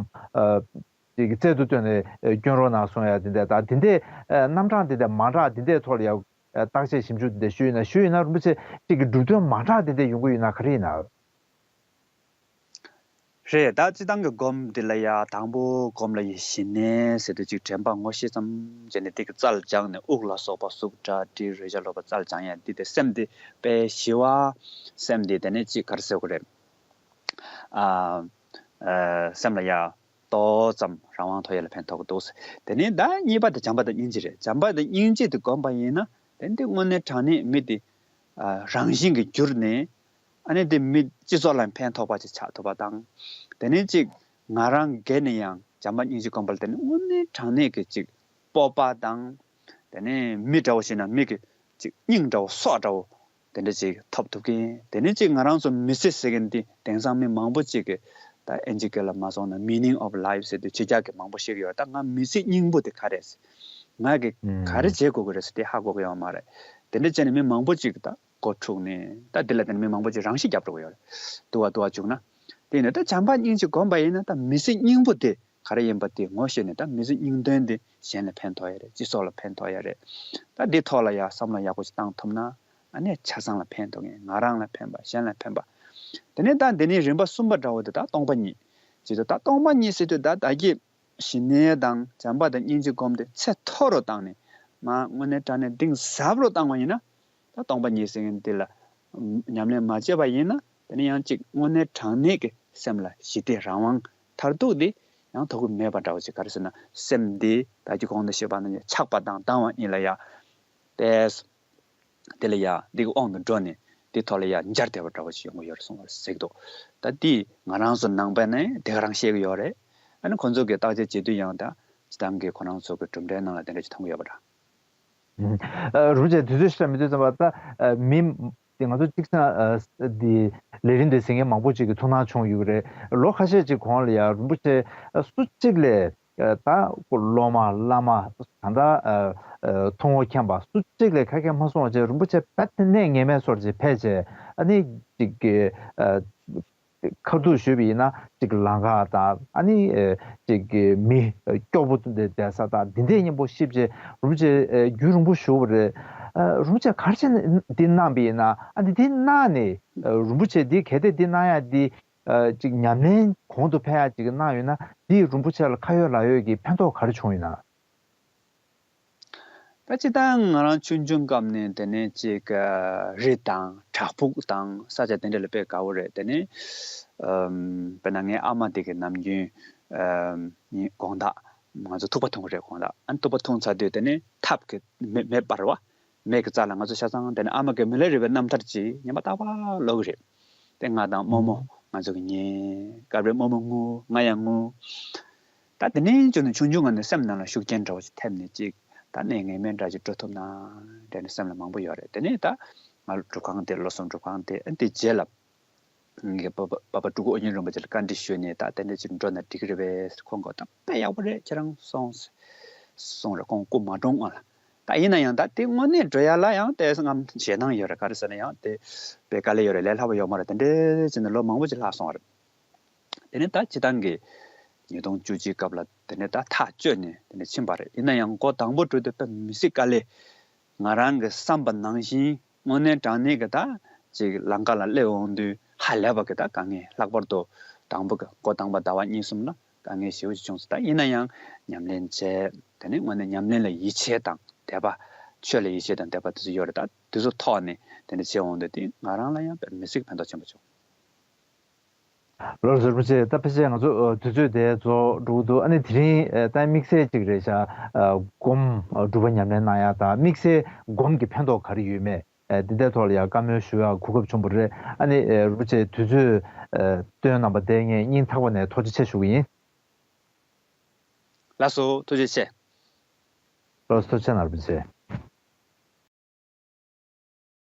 ཅིག་རྩལ་དུ་བཏོན་ནས་སྐྱོན་རོགས་གནང་གསུང་ཡ་དེ་འདྲས་དང་། དེ་འདྲས་རྣམ་གྲངས་དེ་འདྲས་མང་དྲགས་དེ་འདྲས་ཐོག་ལ་ཡ་བརྟག་དཔྱད་ཞིབ་འཇུག་དེ་འདྲས་ཞུས་ཡིན་ན། ཞུས་ཡིན་ན་རིན་པོ་ཆེ་ཅིག་གི་གྲུབ་དོན་མང་དྲགས་དེ་འདྲས་ཡོང་གི་ཡོད་ན་ག་རེ་ཡིན་ན། རེད། ད་སྤྱི་བཏང་གི་སྒོམ་འདི་ལ་ཡ་དང་པོ་སྒོམ་ལ་ཡི་ཞི་གནས་ཟེར་དུས་ཅིག་དྲན་པ་ངོ་ཤེས་ཙམ་བྱས་ནས་དེ་གི་རྩལ་སྦྱངས་ནས་དབུགས་ལ་སོགས་པ་གཟུགས་སྒྲ་དྲི་རེག་བྱ་ལ་སོགས་པ་རྩལ་སྦྱང་ཡ་འདི་དེ་སེམས་དེ་དཔེ་ཞི་བ། སེམས་དེ་དེ་ནས་ཅིག་ག་རེ་ཟེར་དགོས་རེད། ཨ་ཨ་སེམས་ལ་ཡ་ཏོག་ཙམ་རང་དབང་ཐོབ་ཡ་ལ་ཕན་ཐོགས་ཀྱི་འདུག་དེ་ནས་ད་གཉིས་པ་དེ་བྱམས་པ་དང་སྙིང་རྗེ་རེད། བྱམས་པ་དང་སྙིང་རྗེ་དེ་སྒོམ་པ་ཡིན་ན་དེ་འདི་དངོས་གནས་དྲང་གནས་མི་དེ་ཨ་རང་བཞིན་གྱིས་གྱུར་ནས། ཨ་ནི་དེ་མི་སྤྱི་ཚོགས་ལ་ཕན་ཐོགས་པ་ཅིག་ཆགས་ཐུབ་པ་དང་། དེ་ནས་ཅིག་ང་རང་སྒེར་ནས་ཡང་བྱམས་པ་སྙིང་རྗེ་སྒོམ་པ་ལ་དེ་ནི་དངོས་གནས་དྲང་གནས་ཀྱི་ཅིག་སྤོབས་པ་དང་། དེ་ནས་མི་འདྲ་བོ་ཞིག་ན་མི་གི་ཅིག་སྙིང་འདྲ་བོ་སྲོག་འདྲ་བོ་ དེ་འདྲ་ཅིག་ཐོབ་ཐུབ་ཀྱིན། དེ་ནས་ཅིག་ང་རང་ཚོ་མི་ཚེ་ཟེར་མཁན་འདི་དེང་སང་མི་མང་པོ་ཅིག་གིས་ད་ཨིན་ཇི་སྐད་ལ་མ་སོང་ན་meaning of life ཟེར་དུས་ཕྱི་རྒྱལ་གྱི་མང་པོ་ཤེས་ཀྱི་ཡོད། ད་ང་མི་ཚེ་སྙིང་པོ་དེ་ག་རེད་ཟེར། ང་གིས་ག་རེ་བྱེད་དགོས་ཀྱི་རེད་ཟེར་དེ་ཧ་གོ་གི་ཡོད་མ་རེད། དེ་འདྲ་བྱས་ནས་མི་མང་པོ་ཅིག་ད་སྒོ་འཁྲུགས་ནས། ད་དེ་ལ་བརྟེན་ནས་མི་མང་པོ་ཅིག་རང་ཤི་བརྒྱབ་འགྲོ་གི་ཡོད་རེད། དུ་བ་དུ་བ་བཅུག་ན། དེ་ནས་ད་བྱམས་པ་སྙིང་རྗེ་སྒོམ་པ་ཡིན་ན་ད་མི་ཚེ་སྙིང་པོ་དེ་ག་རེ་ཡིན་པ་དེ་ངོ་ཤེས་ནས། ད་མི་ཚེ་སྙིང་དོན་དེ་གཞན་ལ་ཕན་ཐོགས་ཡ་རེད། སྤྱི་ཚོགས་ལ་ཕན་ཐོགས་ཡ་རེད། ད་འདི་ཐོག་ལ་ཡ་བསམ་བློ་ཡག་པོ་ཞིག་བཏང་ཐུབ་ན། ཨ་ནི་ཆ་ཚང་ལ་ཕན་ཐོགས་མཁན། ང་རང་ལ་ཕན་པ། གཞན་ལ་ཕན་པ། དེ་ནས་ད་འདི་ནས་རིམ་པ་གསུམ་པ་འདྲ་བོ་དེ་ད་སྟོང་པ་ཉིད། ཇི་ལྟར་ད་སྟོང་པ་ཉིད་ཟེར་དུས་ད་ད་གི་ཞི་གནས་དང་བྱམས་པ་དང་སྙིང་རྗེ་སྒོམ་དེ་ཚད་མཐོ་རུ་བཏང་ནས། མ་དངོས་གནས་དྲང་གནས་གཏིང་ཟབ་རུ་བཏང་བ་ཡིན་ན། ད་སྟོང་པ་ཉིད་ཟེར་མཁན་དེ་ལ་ཉམས་ལེན་མ་བྱས་པ་ཡིན་ན། དེ་ནས་ཡང་ཅིག་དངོས་གནས་དྲང་གནས་ཀྱི་སེམས་ལ་ཞི་བདེ་རང་དབང་མཐར་ཐུག་དེ་ཡང་ཐོབ་ཀྱི་མེད་པ་འདྲ་བོ་ཅིག་ག་རེ་ཟེར་ན། སེམས་འདི་ད་གི་གོང་དུ་བཤད་པ་ནང་བཞིན་ཆགས་པ་དང་སྡང་བ་གཉིས་ལ་ཡ་ཏེས། དེ་ལ་ཡ་འདི་གི་དབང་དུ་འགྲོ་ནས་དེ་ཐོག་ལ་ཡ་འབྱར་བསྡད་པ་འདྲ་བོ་ཅིག་ཡོང་གི་ཡོད་རེད་གསུངས་པ་གཟིགས་འདུག། ད་འདི་ང་རང་ཚོ་ནང་པ་ནས་དེ་ག་རང་བཤད་ཀྱི་ཡོད་རེད། ཨ་ནི་ཁོང་ཚོ་གིས་བརྟག་དཔྱད་བྱེད་དུས་ཡང་ད་སྤྱི་བཏང་གི་ཁོ་རང་ཚོ་གི་གྲུབ་འབྲས་ནང་ལ་དེ་འདྲ་ཅིག་མཐོང་གི་ཡོད་པ་འདྲ། ཨ། རུ་ཅེ་དུས་ཚོད་ཤར་མི་དུས་ཙམ་པ་ད། ཨ། མི་དེ་ང་ཚོ་གཅིག་ཚང་། ཨ། འདི་ལས་རིམ་འདི་གཟིགས་མཁན་མང་པོ་ཅིག་གི་ཐུགས་སྣང་བྱུང་ཡོད་རེད། ལོ་ཁ་ཤས་ཅིག་གོང་ལ་ཡ་རིན་པོ་ཆེ་སུ་གཅིག་ལས། ཨ། ད་སློབ་མ་བླ་མ་ད་ལྟ། ཨ། ཐུན་མོང་མཁྱེན་པ་སུ་གཅིག་ལས་ཁ་སྐད་མ་གསུངས་བྱས་རིན་པོ་ཆེ་རྦད་དེ་གནད་ངེས་མེད་བཟོ་འདྲ་ཅིག་ཕེབས་བྱས། ཨ་ནི་ཅིག་གི། ཨ། ཁ་ཐུག་ཞུས་པ་ཡིན་ན་ཅིག་ལམ་ཁ་དང་། ཨ་ནི་ཅིག་གི་མི་སྐྱོ་པོ་དེ་བསྡད་ས་དང་འདི་འདྲས་མཉམ་པོ་ཤེས་བྱས་རིན་པོ་ཆེ་རྒྱུན་རིང་པོ་བཞུགས་པ་རེད། རིན་པོ་ཆེ་ག་རེ་བྱས་ནས་འདི་གནང་པ་ཡིན་ན། ཨ་ནི་འདི་གནང་ནས་རིན་པོ་ཆེ་འདི་གལ་ཏེ་འདི་གནང་ཡ་འདི་ཅིག་ཉམས་ལེན་གོང་དུ་འཕེལ་ཡ་ཅིག་གནང་ཡོད་ན། འདི་རིན་པོ་ཆེ་ལ་ཁ་ཡོད་ལག་ཡོད་ཀྱི་ཕན་ཐོགས་ག་རེ་བྱུང་ཡོད་ན། ད་སྤྱིར་བཏང་ང་རང་ཆུང་ཆུང་སྐབས་ནས་དེ་ནས་ཅིག་ཨ། རི་དང་བྲག་ཕུག་དང་ས་ཆ་དེ་འདྲ་ལ་དཔེ་དགའ་བོ་རེད། དེ་ནས་ཨམ། དཔེར་ན་ངའི་ཨ་མ་དེ་གིས་ནམ་རྒྱུན་ཨམ། དགོང་དག་ང་ཚོ་ཐུག་པ་འཐུང་གི་རེད། དགོང་དག་ཨ་ནི་ཐུག་པ་འཐུང་ཚར་དུས་དེ་ནས་ཐབ་ཀྱི་མེ་མེ་འབར་བ། མེ་གི་རྩ་ལ་ང་ཚོ་ཆ་ཚང་དེ་ནས་ཨ་མ་གི་མི་ལ་རས་པའི་རྣམ་ཐར་ཅིག་ཉན་པ་རྟག་པར་ལོག་གི་རེད། དེ་ང་དང་རྨོ་མོ། ང་ཚོ་གི་ཉེ་སྐབས་རེ་རྨོ་མོ་ངུ། ང་ཡང་ངུ། ད་དེ་ནས་བྱུང་ནས་ཆུང་ཆུང་ང་ནས་སེམས་ནང་ལ་ཤུགས་རྐྱེན་འདྲ་བོ་ཞིག་ཐེབས་ནས་ཅིག་ད་གནད་ངེས་མེད་འདྲ་ཞིག་སྤྲོད་ཐུབ་ན་དྲན་ནས་སེམས་ལ་མང་པོ་ཡོད་རེད། དེ་ནས་ད་ང་སྒྲུབ་ཁང་དེ། བློ་གསུམ་སྒྲུབ་ཁང་དེ། ཨ། དེ་རྗེས་ལ་ངའི་པ་པ་པ་པ་སྤྲུལ་སྐུ་ཨོ་རྒྱན་རིན་པོ་ཆེ་ལ་བཀའ་འདྲི་ཞུས་ནས། ད་དེ་འདྲ་ཅིག་འགྲོ་ན་འགྲིག་གི་རེད་པས། ཁོང་གིས་ད་དཔེ་ཡག་པོ་རེད། ཁྱེད་རང་སོང་སོང་རེད། ཁོང་སྐུ་མ་གྲོངས་སྔོན་ལ། ད་ཡིན་ན་ཡང་ད་དེ་དངོས་གནས་འགྲོ་ཡ་ལ་ཡང་དེ་ངམ་ཞེད་སྣང་ཡོད་རེད། ག་རེ་ཟེར་ན་ཡང་དེ་དཔེ་དཀའ་ལས་ཡོད་རེད། ལས་སླ་པོ་ཡོད་མ་རེད། དེ་འདྲ་བྱས་ནས་ལོ་མང་པོ་ཅིག་ལྷག་སོང་བ་རེད། དེ་ནས་ད་སྤྱིར་བཏང་གི་ཉིས་སྟོང་བཅུ་གཅིག་སྐབས་ལ་དེ་ནས་ད་ཐག་གཅོད་ནས་དེ་ནས་ཕྱིན་པ་རེད། ཡིན་ན་ཡང་འགོ་དང་པོ་འགྲོ་དུས་དཔེ་མི་སྲིད་དཀའ་ལས། ང་རང་གི་བསམ་པ་ནང་བཞིན་དངོས་གནས་དྲང་གནས་ཀྱི་ད་ཅིག་ལམ་ཁ་ལ་སླེབས་འོང་དུས་ཧ་ལས་པ་གི་ད་དཀའ་ངལ། ལྷག་པར་དུ་དང་པོ་གི་འགོ་དང་པོ་ཟླ་བ་གཉིས་གསུམ་ལ་དཀའ་ངལ་ཞེ་པོ་ཅིག་བྱུང་སོང་། ད་ཡིན་ན་ཡང་ཉམས་ལེན་བྱས། དེ་ནས་དངོས་གནས་ཉམས་ལེན་ལ་ཡིད་ཆེས་དང་དད་པ། ཆོས་ལ་ཡིད་ཆེས་དང་དད་པ་དེ་ཚོ་ཡོད་རེད། ད་དེ་ཚོ་ཐོག་ནས་དེ་འདྲ་བྱས་འོང་དུས་དེ་ང་རང་ལ་ཡང་དཔེ་མི་སྲིད་ཕན་ཐོགས་ཆེན་པོ་བྱུང་། ལགས་སོ། རིན་པོ་ཆེ། ད་ཕལ་ཆེར་ང་ཚོ་དུས་ཚོད་དེ་རྫོགས་འགྲོ་གི་འདུག། ཨ་ནི་དེ་རིང་ད་དམིགས་བསལ་ཅིག་རེད་ཤག། སྒོམ་སྒྲུབ་པ་ཉམས་ལེན་གནང་ཡ་དང་དམིགས་བསལ་སྒོམ་གྱི་ཕན་ཐོགས་ག་རེ་ཡོད་མེད། འདི་འདྲའི་ཐོག་ལ་ཡང་བཀའ་མོལ་ཞུ་ཡ་གོ་སྐབས་བྱུང་བ་རེད། ཨ་ནི་རིན་པོ་ཆེ་དུས་ཚོད་བཏོན་གནང་བ་དེ་ངས་སྙིང་ཐག་པ་ནས་ཐུགས་རྗེ་ཆེ་ཞུ་གི་ཡིན། ལགས་སོ། ཐུགས་རྗེ་ཆེ། ལགས་སོ། ཐུགས་རྗེ་ཆེ་གནང་། རིན་པོ་ཆེ།